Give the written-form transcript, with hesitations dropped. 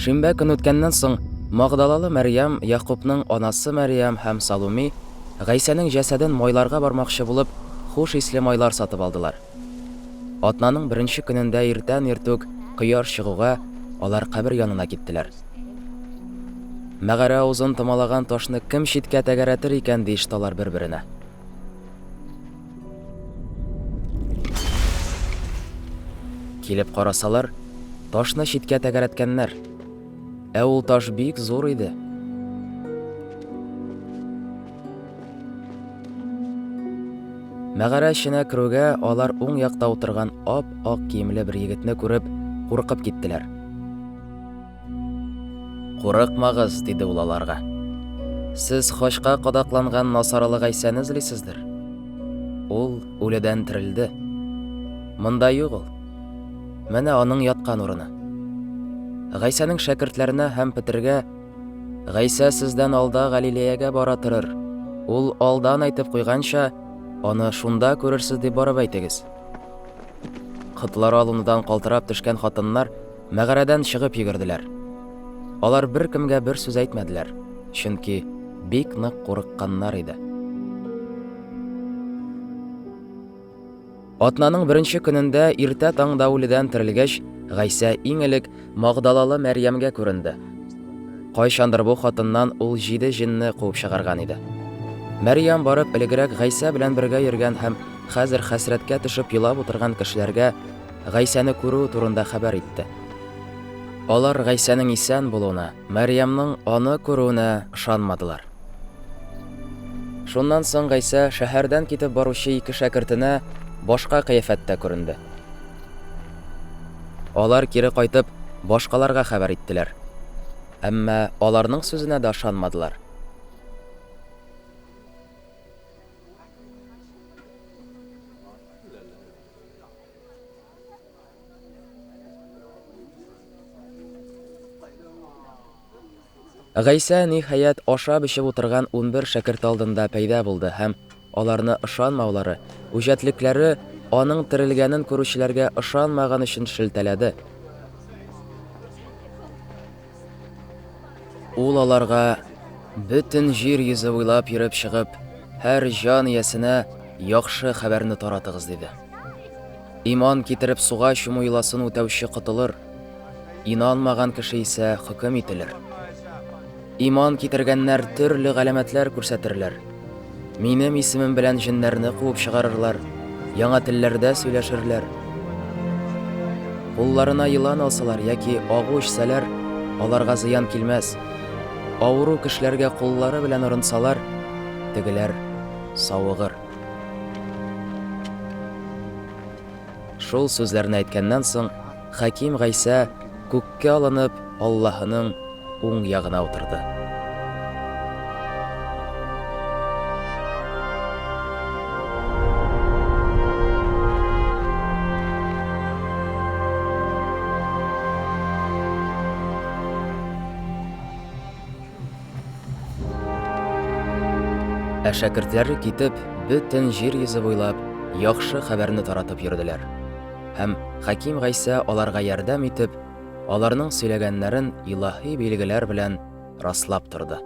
Шимбә көн үткәннән соң, Магдалалы Мәрьям, Ягъкубның анасы Мәрьям һәм Салуми, Гайсәнең җәсәден майларга бармакчы булып, хуш исле майлар сатып алдылар. Атнаның беренче көнендә иртән иртүк, кояш чыгуга, алар кабер янына киттеләр. Мәгарә авызын томалаган ташны кем читкә тәгәрәтер икән, диеште алар бер-беренә. Килеп карасалар, ташны читкә тәгәрәткәннәр. Ә ул таш бик зур иде. Мәгарә эченә керүгә, алар уң якта утырган ап-ак киемле бер егетне күреп, куркып киттеләр. Курыкмагыз, диде ул аларга. Сез хачка кадакланган Насаралы Гайсәне эзлисездер. Ул үледән терелде. Монда юк ул. Менә аның яткан урыны. Гайсәнең шәкертләренә һәм Петергә Гайсә сездән алда Галилеягә бара торыр. Ул алдан әйтеп куйганча, аны шунда күрерсез дип барып әйтегез. Котлары алынудан калтырап төшкән хатыннар мәгарәдән чыгып йөгерделәр. Алар беркемгә бер сүз әйтмәделәр, чөнки бик нык курыкканнар иде. Атнаның беренче көнендә иртә таңда үледән терелгәч, Гайсә иң элек Магдалалы Мәрьямгә күренде. Кайчандыр бу хатыннан ул җиде җенне куып чыгарган иде. Мәрьям барып элегрәк Гайсә белән бергә йөргән һәм хәзер хәсрәткә төшеп елап утырган кешеләргә Гайсәне күрүе турында хәбәр итте. Алар Гайсәнең исән булуына, Мәрьямның аны күрүенә ышанмадылар. Шуннан соң Гайсә шәһәрдән китеп баручы ике шәкертенә башка кыяфәттә күренде. Алар кире кайтып, башкаларга хәбәр иттеләр. Әмма аларның сүзенә дә ышанмадылар. Гайсә, ниһаять, ашап-эчеп утырган 11 шәкерт алдында пәйда булды һәм аларны ышанмаулары, үҗәтлекләре, аның терелгәнен күрүчеләргә ышанмаган өчен шелтәләде. Ул аларга, Бөтен җир йөзе буйлап йөреп чыгып, һәр җан иясенә яхшы хәбәрне таратыгыз, диде. Иман китереп суга чуму йоласын үтәүче котылыр, инанмаган кеше исә хөкем ителер. Иман китергәннәр төрле галәмәтләр күрсәтерләр. Минем исемем белән җеннәрне куып чыгарырлар, яңа телләрдә сөйләшерләр. Кулларына елан алсалар яки агу эчсәләр, аларга зыян килмәс. Авыру кешеләргә куллары белән орынсалар, тегеләр савыгыр. Шул сүзләрне әйткәннән соң, Хәким Гайсә күккә алынып, Аллаһының уң ягына утырды. Ә шәкертләре китеп, бөтен җир йөзе буйлап яхшы хәбәрне таратып йөрделәр. Һәм Хәким Гайсә аларга ярдәм итеп, аларның сөйләгәннәрен илаһи билгеләр белән раслап торды.